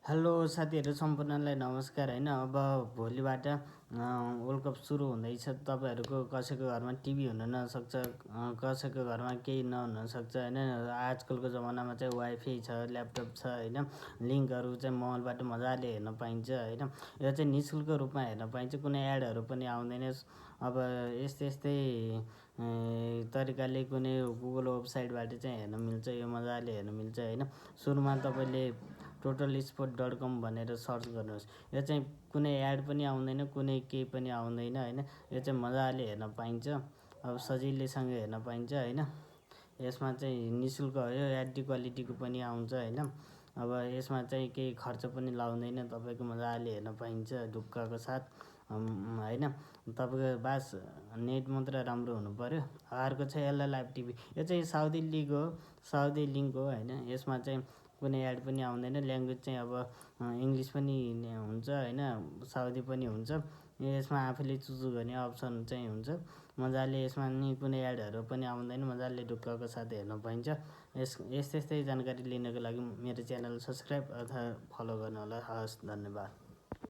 Hello साथीहरू सम्पूर्णलाई नमस्कार होइन। अब भोलिबाट वर्ल्ड कप सुरु हुँदैछ। तपाईँहरूको कसैको घरमा टिभी हुन नसक्छ, कसैको घरमा केही नहुनसक्छ होइन। आजकलको जमानामा चाहिँ वाइफाई छ, ल्यापटप छ होइन। लिङ्कहरू चाहिँ मोबाइलबाट मजाले हेर्न पाइन्छ होइन। यो चाहिँ निःशुल्क रूपमा हेर्न पाइन्छ, कुनै एडहरू पनि आउँदैन। अब यस्तै तरिकाले कुनै गुगल वेबसाइटबाट चाहिँ हेर्न मिल्छ, यो मजाले हेर्न मिल्छ होइन। सुरुमा तपाईँले totalsport.com भनेर सर्च गर्नुहोस्। यो चाहिँ कुनै एड पनि आउँदैन, कुनै केही पनि आउँदैन होइन। यो चाहिँ मजाले हेर्न पाइन्छ, अब सजिलैसँग हेर्न पाइन्छ होइन। यसमा चाहिँ निःशुल्क हो, यो एचडी क्वालिटीको पनि आउँछ होइन। अब यसमा चाहिँ केही खर्च पनि लाउँदैन, तपाईँको मजाले हेर्न पाइन्छ ढुक्कको साथ होइन। तपाईँको बास नेट मात्र राम्रो हुनु पऱ्यो। अर्को चाहिँ एल लाइभ टिभी, यो चाहिँ साउदी लिङ्क हो होइन। यसमा चाहिँ कुनै एड पनि आउँदैन, ल्याङ्ग्वेज चाहिँ अब इङ्ग्लिस पनि हुन्छ होइन, साउदी पनि हुन्छ। यसमा आफूले चुज गर्ने अप्सन चाहिँ हुन्छ मजाले। यसमा नि कुनै एडहरू पनि आउँदैन, मजाले ढुक्कको साथ हेर्न पाइन्छ। यस्तै जानकारी लिनको लागि मेरो च्यानल सब्सक्राइब अथवा फलो गर्नु होला। हवस्, धन्यवाद।